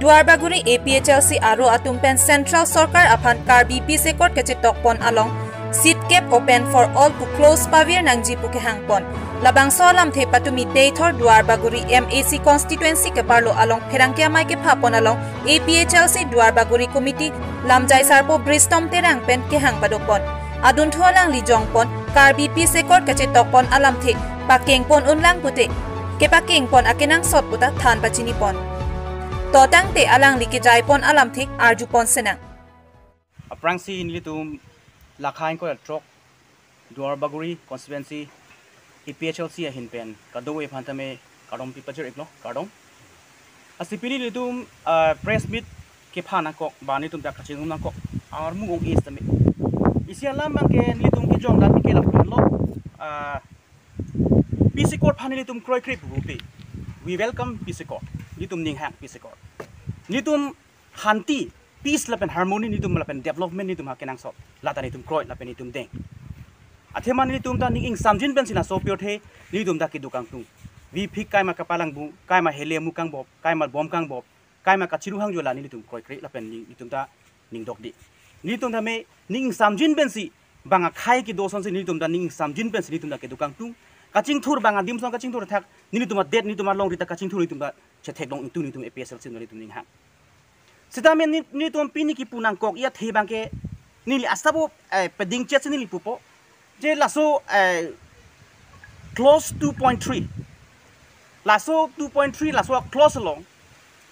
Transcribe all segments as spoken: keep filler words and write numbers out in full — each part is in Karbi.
Duarbagori A P H L C aro atum pen Central Sorkar aphan Karbi Peace Accord kachetokpon along seat kep open for all pu clause pavir nangji pu kehangpon. Labangso alamthe patumi Deithor Duarbagori M A C constituency keparlo along pherangke amei kephapon along A P H L C Duarbagori Committee lamjai sarpo Bristom Terang pen kehang padopon. Adunthu alangli jongpon Karbi Peace Accord kachetokpon alamthe pakengpon unlang pute kepakengpon akenangsot puta than pachinipon. To tangte alangli kejaipon alamthe arjupon senang. Aphrangsi nelitum lakha ingkoi ra throk Duarbagori constituency A P H L C ahin pen kadokave aphan tame kardom pipajir iklo, kardom. Lasi pini nelitum, ah, press meet kepha nangkok ba nelitum dak kachinghum nangkok armu ong-e tame. Isi alam abangke nelitum kejong dan ke lapu-an lo, ah, Peace Accord aphan nelitum kroikre pupe. We welcome Peace Accord. Nelitum ninghang Peace Accord. Nelitum shanti, peace lapen harmony nelitum lapen development nelitum akenangsot. Lata nelitum kroi lapen nelitum deng. Athema nelitum ta ning ingsamjin pensi laso apirthe nelitum ta kedo kangtung. Vipik kaima kapalangbu, kaima hele amu kangbop, kaima bom kangbop, kaima kachiru hangjo la nelitum kroikre lapen nelitum ta ning dokde. Nelitum tame ning ingsamjin pensi bang akhei kedo asonsi nelitum ta ning ingsamjin pensi nelitum ta kedo kangtung. Kachingthur bang adim ason kachingthur athak nelitum adet nelitum alongri ta kachingthur nelitum ta chetheklong ingtung nelitum A P H L C nelitum ninghang. Sitame ne-, nelitum pini kipu nangkok-i athe abangke neli asabo, eh, peding chet si neli pupo. Je laso, eh, clause two point three. Laso two point three laso clause along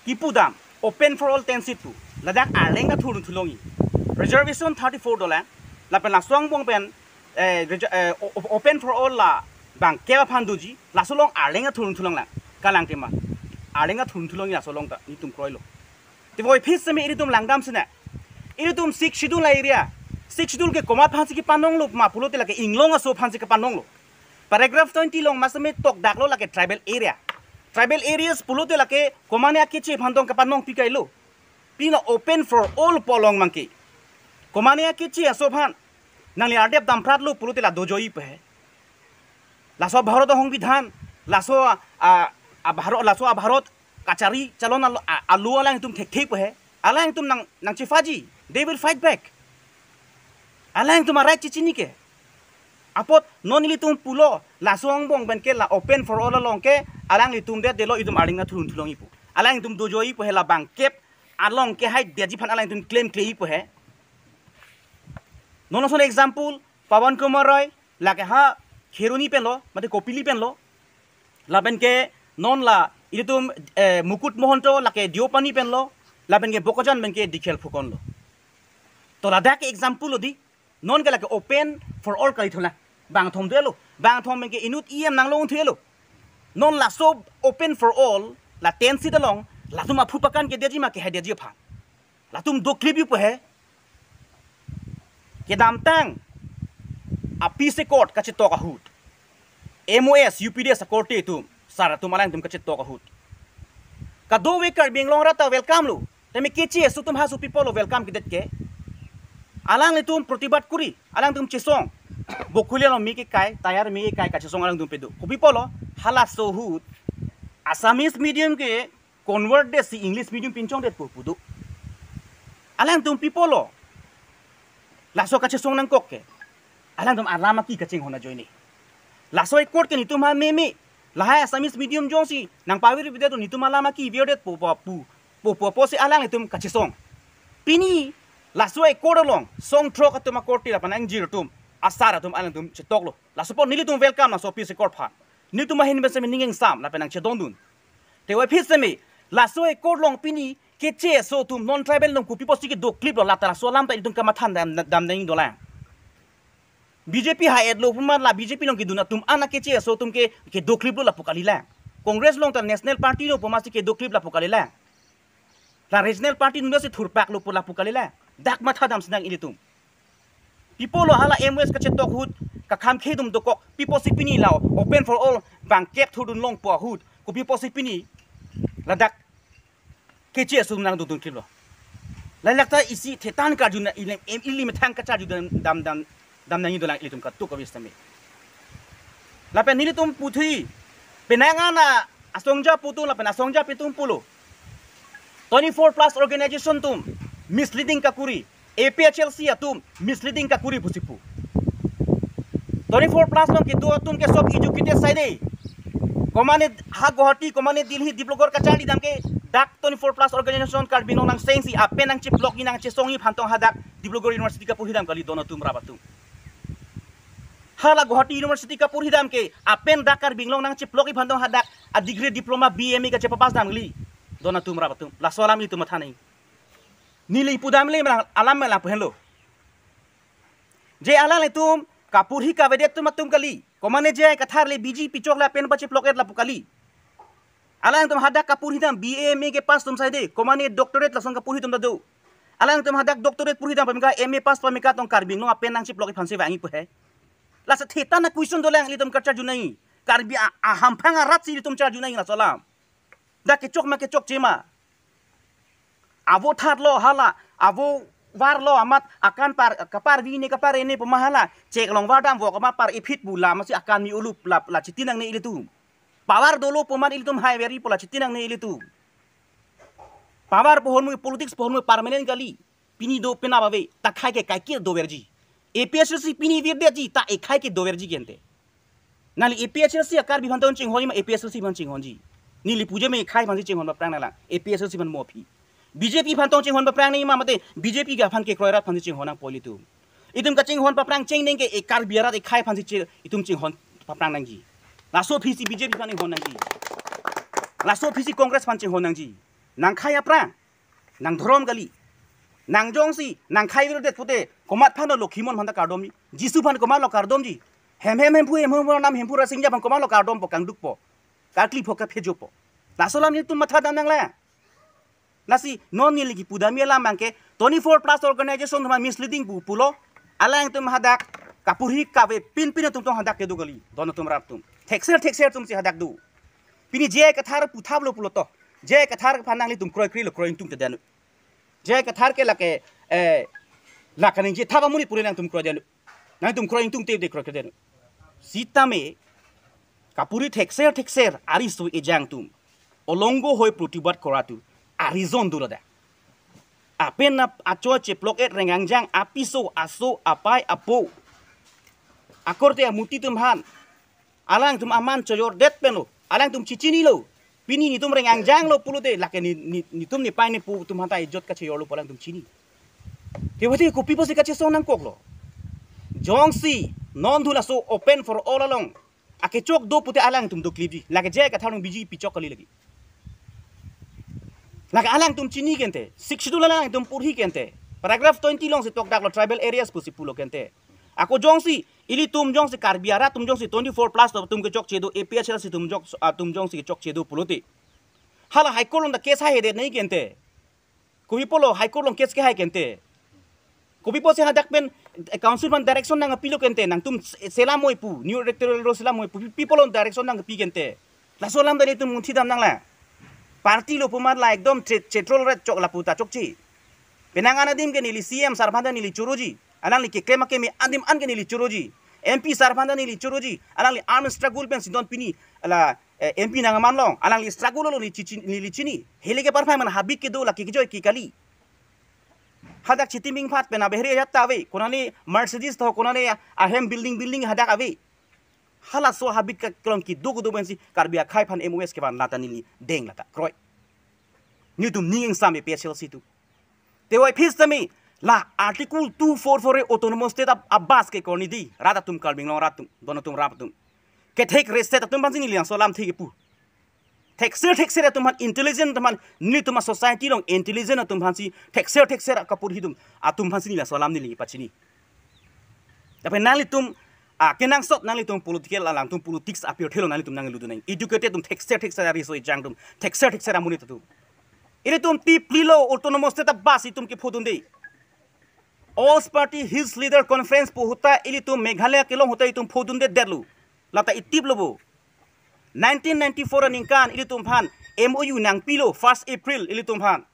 kipudam open for all ten seat pu. Ladak arleng ta thurun thulongji. Reservation thirty-four dolang. Lapen laso angbong pen, eh, reser-, eh, o-, o-, open for all la bang kep aphan doji. Laso along arleng ta thurun thulonglang. Kalang tema. Arleng ta thurun thulongji laso along ta nelitum kroilo. Teboi phis seme ilitum langdam sene. Ilitum Sixth Schedule area. Sixth Schedule ke komat aphansi kepanonglo ma pulote lake inglong aso aphansi kepanonglo. Paragraph twenty along ma seme tokdaklo lake tribal area. Tribal areas pulote lake komane akeche aphan tong kepanong pikailo. Pini open for all pu along abangke komane akeche aso aphan nangli ardep dampratlo pulote la dojoipo he. Laso Bharat ahongbidhan, laso a, a, a Bharat, laso a Bharat kachari chalon alo, a, alo alangtum thekthekpo he. Alangtum nang, nangchefaji. They will fight back. Alangtum a right chechini ke. Apot non ilitum pulo, laso angbong pen ke la open for all along ke, alanglitum det detlo itum arleng ta thurun thulongjipo. Alangtum dojoipo he la bang kep along kehai detji aphan alangtum claim kleipo he. Non lason example, Pawan Kumar Roy, lake ha Kheroni penlo, mate Kopili penlo. Lapen ke non la ilitum, eh, Mukut Mahanta lake Deopani penlo, lapen ke Bokajan pen ke Dikhel Phukonlo. To ladak ke example lo di, non ke lake open for all kali thola. Bangthom thulo, bangthom pen ke inut E M nanglong thulo. Non laso open for all, la ten seat along, latum aphu pakan kedetji ma kehai detji aphan. Latum doklipjipo he. Kedamtang a Peace Accord kachetok ahut, M O S, U P D S akorte atum, sar atum alangtum kachetok ahut, kadokave Karbi Anglong arat ta welcome lo. Tame keche aso atum ha su pi apotlo welcome kedet ke. Alanglitum protibad kuri, alangtum chesong. Bokuli along me kekai, tayar me kekai, kachesong alangtum pado. Kopi apotlo, halaso ahut Assamese medium ke convert detsi English medium pinchongdetpo pu do. Alangtum pi apotlo laso kachesong nangkok ke? Alangtum alam aki kachinghon ajoine. Laso accord ke netum ha meme. Lahai Assamese medium jongsi nangpavir pidet netum alam aki virdetpo pu, pu, pu, pu, pusi alangtum kachesong. Pini laso accord along song throk atum akorte lapen angjir atum, asar atum alangtum chetoklo. Laso apot nelitum welcome laso Peace Accord aphan. Netum ahin pen seme ning ingsam lapen nangchedondun. Teboi phis seme, laso accord along pini keche aso atum non tribal atum kopi apotsi kedokliplo, lata laso alam ta itum kamatha dam, dam nangji dolang. B J P ha-etlo pu ma la B J P along kedun atum an akeche aso atum ke, kedokliplo lapu kalilang. Congress along ta National Party lo pu masi kedoklip lapu kalilang. La regional party atum si thurpaklo pu lapu kalilang. Dak matha dam sinang ilitum. Pi apotlo hala M O S kachetok ahut kakham khei atum dokok, pi apotsi pini la open for all bang kep thurdun longpo ahut, kopi apotsi pini ladak keche aso atum nangdodun kliplo? Lailak ta isi thetan karju na ili, em, ili methang kacharju dam, dam, dam, dam nangji dolang ilitum katuk kavis tame. Lapen nelitum puthui, penang ana asongja pu atum lapen asongja pi atum pulo. Twenty-four plus organization atum misleading kakuri, A P H L C atum misleading kakuri pusi pu. Twenty-four plus along kedo atum ke sob educated side. Komane ha Guwahati, komane Delhi, Dibrugarh kacharli dam ke dak twenty-four plus organization Karbi Anglong nangchengsi apen nangcheplokji nangchesongji aphan tong hadak Dibrugarh University kapurhi dam kali don atum rap atum. Hala Guwahati University kapurhi dam ke apen dak Karbi Anglong nangcheplokji aphan tong hadak a degree diploma B M A kachepapass dam kali don atum rap atum. Laso alam itum matha nangji. Neli pudam le alam mela puhenlo. Je alanglitum kapurhi kavedet atum atum kali. Komane J I Kathar le B J P chok lapen pacheplok-et lapu kali. Alangtum hadak kapurhi dam B A M A kepass atum side. Komane doctorate lason kapurhi atum ta do. Alangtum hadak doctorate purhi dam pamika M A pass pamika tong Karbi Anglong apen nangcheplokji aphansi vangji pu he. Lasi theta na question dolang ilitum kacharju nangji. Karbi a-, ahamphang arat si ilitum charju nangji laso alam. Dak kechok ma kechokche ma. Avo thatlo hala, avo varlo amat akan par, kaparvi ne kapare ne puma hala. Chek along vardam vok amat par-iphit pu la masi akan mi ulup la, la chiti nangne ilitum. Power dolo pu amat ilitum hai veri pu la chiti nangne ilitum. Power pu ahormu, politics pu ahormu permanent kali. Pini do penap ave, ta akhai ke kaike doverji. A P H L C pini virdetji, ta akhai ke doverji ke ante. Nangli A P H L C a-Karbi aphan tong chinghonji ma A P H L C aphan chinghonji? Neli pu je me akhai aphansi chinghon paprang nanglang, A P H L C aphan mo aphi. B J P aphan tong chinghon paprang nangji ma mate B J P ke aphan kekroi arat aphansi chinghon nangpo ilitum. Itum kachinghon paprang cheng neng ke e Karbi arat akhai aphansi che-, itum chinghon paprang nangji. Laso aphisi B J P aphan chinghon nangji. Laso aphisi Congress aphan chinghon nangji. Nangkhai aphrang, nang dhorom kali. Nang jongsi nangkhai virdet pute komat aphan lo Lokhimon aphan ta kardomji? Jisu aphan komat lo kardomji? Hem hem hemphu hemphu nam Hemphu Rasinja aphan komat lo kardompo, kangdukpo, karklipo, kaphejopo? Laso alam itum matha dam nanglang. Lasi non neli kipu damji alam abang ke twenty-four plus organization atum misleading pu pulo. Alangtum hadak kapurhi kave pinpin atum tong hadak kedo kali don atum rap atum. Thekser thekser atumsi hadak do. Pini J I Kathar puthaplo pulo to. J I Kathar aphan nanglitum kroikre lo, kroi ingtungte denu. J I Kathar ke lake, eh, la kaningje thap amonit pule nangtum kroi denu. Nangtum kroi ingtungte kroikre denu. Sitame kapuri thekser thekser ariso ejang atum, olongo hoi protibad kora atum a-reason do ladak. Apen ap acho cheplok-et rengangjang apiso aso apei apo akorte amuti atum aphan alangtum aman choyordet pen lo, alangtum chechinilo. Pini netum rengangjanglo pulote lake ne, ne, netum nepei nepo atum aphanta ejot kacheyorlo pu alangtum chini. Kevati kopi pusi kachesong nangkoklo? Jongsi non thu laso open for all along akechok do pute alangtum doklipji. Lake J I Kathar along B J P chok kali lagi. Lake alangtum chini ke ante, Sixth Schedule alangtum purhi ke ante. Paragraph twenty alongsi tokdaklo tribal areas pusi pulo ke ante. Ako jongsi ilitum jongsi Karbi arat atum jongsi twenty-four plus atum kechokche do, A P H L C atum jok, atum jongsi kechokche do pulote, hala High Court along ta case haihedet nangji ke ante. Kopi pulo High Court along case kehai ke ante? Kopi pusi hadak pen, eh, council aphan direction nangpilo ke ante, nangtum se-, selam moi pu, new electoral roll selam moi pu, pi pulo direction nangpi ke ante? Laso alam ta netum munthi dam nanglang. Party lo pu amat la ekdom che-, chetrol ret chok lapu ta chokche. Penang an adim ke neli C M sir aphanta neli choroji. Alangli keklem akeme adim an ke neli choroji. M P sir aphanta neli choroji. Alangli arm struggle pensi don pini la, eh, M P nang aman along. Alangli struggle lo neli chi-, chi-, neli chini. Hele ke parphai man habit kedo lake kejoi ke kali. Hadak Chiti Mingphat pen abehri ajat ta ave. Konane Mercedes to, konane ahem building building hadak ave. Halaso habit keklem kedo kedo pensi Karbi akhai aphan M O S kevan lata neli deng lata kroi. Netum ning ingsam A P H L C atum. Tewai phis tame la Article two four four A Autonomous State ab-, abas ke korni di, rat atum, Karbi Anglong rat atum, don atum rap atum. Kethek reset atum aphansi neli laso alam thik kipu. Thekser thekser atum aphan, intelligent atum aphan, netum a-society along intelligent atum aphansi thekser thekser akapurhi atum, atum aphansi neli laso alam neli pachini. Tapi nanglitum, ah, kenangsot nanglitum political alangtum politics apirthelo nanglitum nangludu nang. Educated atum thekser thekser ariso ejang atum, thekser thekser amonit atum. Ilitum tiplilo Autonomous State abas itum kephodunde. All Party Hills Leader Conference pu ahut ta ilitum Meghalaya kelong ahut ta itum phodundedetlo. Lata itiplo bo. Nineteen ninety-four aningkan ilitum aphan M O U nangpilo first April ilitum aphan.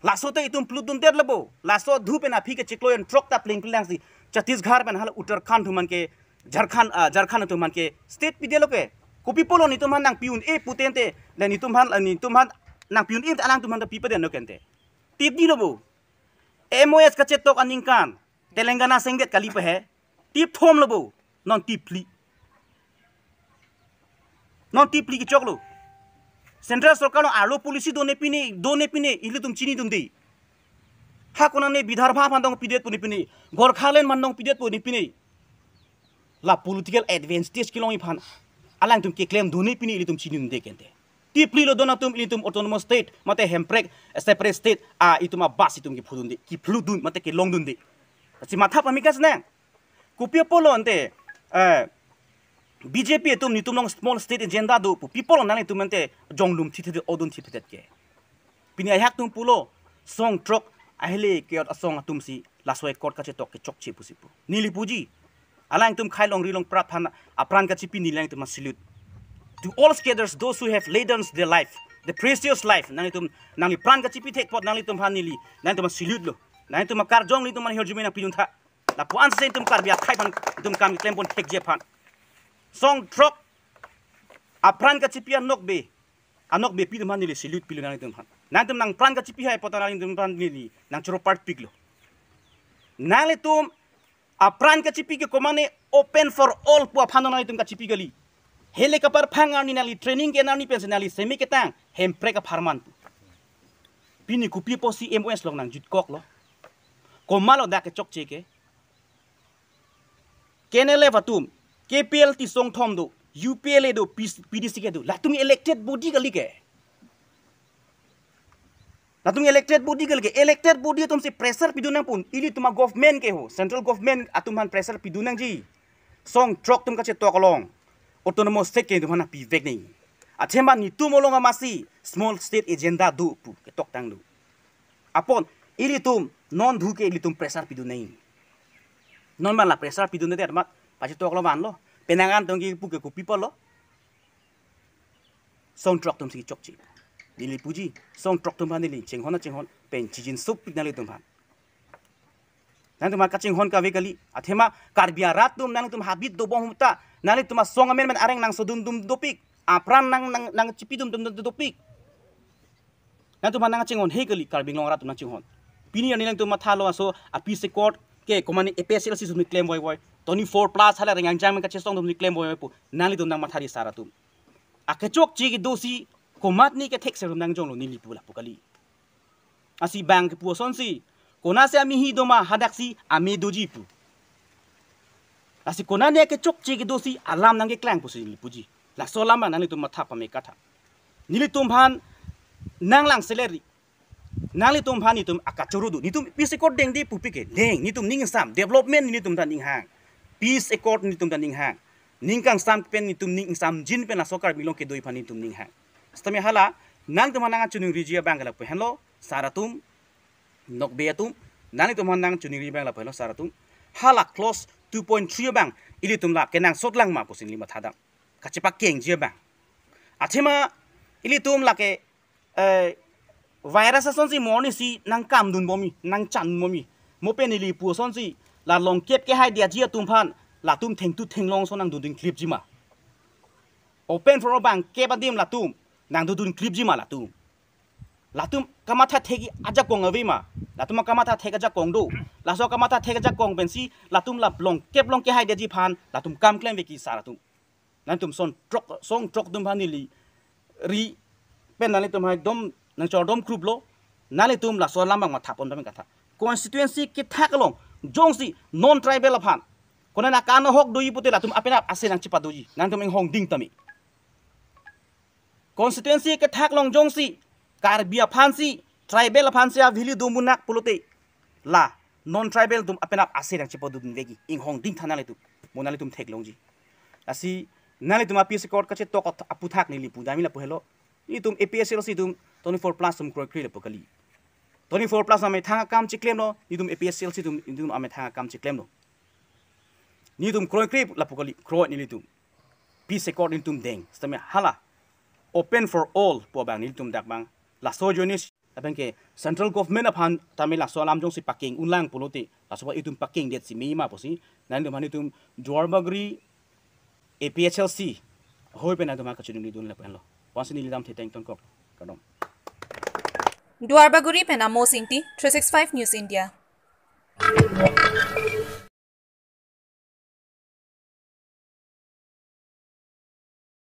Laso ta itum phlutdundetlo bo. Laso adhu pen aphi kechiklo yen throk ta pling plingsi Chhattisgarh pen hala Uttarakhand atum aphan ke, Jharkhand, ah, Jharkhand atum aphan ke state pidetlo ke. Kopi pulo netum aphan nangpi un-e pu tangte, la netum aphan, la netum aphan Nangpi-un-e alangtum aphan ta pi paden lo kente. Tip di lo bo. M O S kachetok aningkan Telangana sengdet kali pa he. Tip thom lo bo. Non tip phli. Non tip phli kechok lo. Central sorkar along arlo policy done pine, done pine, ilitum chinidunde. Ha konane Vidarbha aphan dong pidet pu ne pine, Gorkhaland aphan dong pidet pu ne pine. La political advantage kelongji aphan alangtum keklem done pine ilitum chinidunde kente. Tip phli lo don atum ilitum autonomous state, mate hemprek, eh, separate state, ah, itum abas itum kephludunde, kephludun, mate kelongdunde. Si matha pameka senang. Kopi apotlo ante, eh, B J P atum netum along small state agenda do pu, pi apotlo nanglitum ante jonglum thithe odun thithe ke. Pini ahak atum pulo, song throk ahele ke-ot asong atumsi laso accord kachetok kechokche pusi pu. Neli puji, alangtum khei longri longpra aphan apran kachipi neli alangtum salute. To all cadres, those who have laid down their life, the precious life, nanglitum, nangli pran kachipi thek apot nanglitum aphan neli, nanglitum salute lo. Nanglitum akarjong ilitum aphan hirjume nangpidun tha. Lapu-an si itum Karbi akhei aphan itum kam klem pon thekji aphan. Song throk apran kachipi anokbe, anokbepi atum aphan neli salute pilo nanglitum aphan. Nangtum nangpran kachipi hai apot nanglitum aphan neli nangchoro parpik lo. Nanglitum apran kachipi ke komane open for all pu aphan nanglitum kachipi kali. Hele kaparphang arni nangli training ke-en arni pensi nangli semi ketang hemprek apharman pu. Pini kopi apotsi M O S along nangjutkok lo. Komatlo dak kechokche ke. K N L F atum, K P L T song thom do, U P L A do, P-, P D C K do. Latum elected body kali ke. Latum elected body kali ke. Elected body atumsi pressure pidun nangpo. Ilitum a-government ke ho. Central government atum aphan pressure pidun nangji. Song throk atum kachetok along autonomous state ke itum aphan pivek nangji. Athema netum along amatsi small state agenda do pu ketok tang do. Apot ilitum non dhu ke ilitum pressure pidun nangji. Non man la pressure pidunde amat pachetok lo vanlo. Penang an tong kipu ke kopi apotlo. Song throk atumsi chokche. Neli puji, song throk atum aphan neli chinghon chinghon pen chijin sopik nanglitum aphan. Nangtum aphan kachinghon kave kali. Athema Karbi arat atum nangtum habit dobom ta. Nangtum asong amen men areng nangsodun dum dopik. Apran nang, nang, nangchipi dum dum dopik. Nangtum aphan nangchinghon he kali, Karbi Anglong arat atum nangchinghon. Pini arni nangtum mathalo aso a-peace accord ke komane A P H L C atum klem voivoi. Twenty-four plus hala Reng Angjang men kachesong atum klem voivoi pu. Nanglitum nangmathari sar atum. Akechokche kedosi komatne kethekser atum nangjonglo neli pu lapu kali. Lasi bang kepu asonsi, konatsi amihi doma hadaksi ame doji pu. Lasi konane kechokche kedosi alam nangkeklang pusi neli puji. Laso alam nanglitum matha pameka tha. Nelitum aphan nanglang salary. Nanglitum aphan netum akachoro do. Netum peace accord dengde pupi ke. Deng, netum ning sam. Development netum ta ning hang. Peace accord netum ta ning hang. Ning kangsam pen netum ning samjin pen laso Karbi Anglong kedo aphan netum ning hang. Sitame hala, nangtum aphan nangchiningriji abang ke lapu henlo, sar atum, nokbe atum, nanglitum aphan nangchiningri abang lapu henlo, sar atum. Hala clause two point three abang, ilitum la kenangsot lang ma pusi neli mathadam. Kachepakengji abang. Athema, ilitum lake, eh, virus asonsi morning si nangkamdun bomji, nangchan bomji. Mo pen neli pu asonsi, la longkep kehai diaji atum aphan, latum thengtu thenglong ason nangdodun klipji ma. Open for all bangkep adim latum, nangdodun klipji ma latum. Latum kamatha thekji ajakong ave ma. Latum kamatha thek ajakong do. Laso kamatha thek ajakong pensi, latum la longkep longkep kehai diaji aphan, latum kam klemvekji sar atum. Nangtum song throk, song throk atum aphan neli ri pen nanglitum hai dom nangchor dom group lo. Nanglitum laso alam bang matha pon dam katha. Constituency kethak along jongsi non tribal aphan kona na kan hok doji pute latum apenap ase nangchepadoji. Nangtum inghong ding tame. Constituency kethak along jongsi Karbi aphansi, tribal aphansi a-value do munak pulote, la non tribal atum apenap ase nangchepadodunvekji, inghong ding tha nanglitum, mo nanglitum theklongji. Lasi nanglitum a-peace accord kachetok aphuthak neli pu damji lapu helo. Netum A P H L C atum twenty-four plus atum kroikre lapu kali. Twenty-four plus amethang akam chiklemlo, netum A P H L C atum, netum amethang akam chiklemlo. Netum kroikre lapu kali, kroi nelitum. Peace accord netum deng, sitame hala open for all pu abang nelitum dak bang. Laso ajoine si, abang ke central government aphan tame laso alam jongsi pakeng unlang pulote, laso ba itum pakengdet si mema pusi, nanglitum aphan netum Duar Bagori A P H L C hoi pen nangtum aphan kachiningridun lapu henlo. Pensi neli damthe teng tongkok. Kardom. Duarbagori pen Amos Ingti, three six five News India.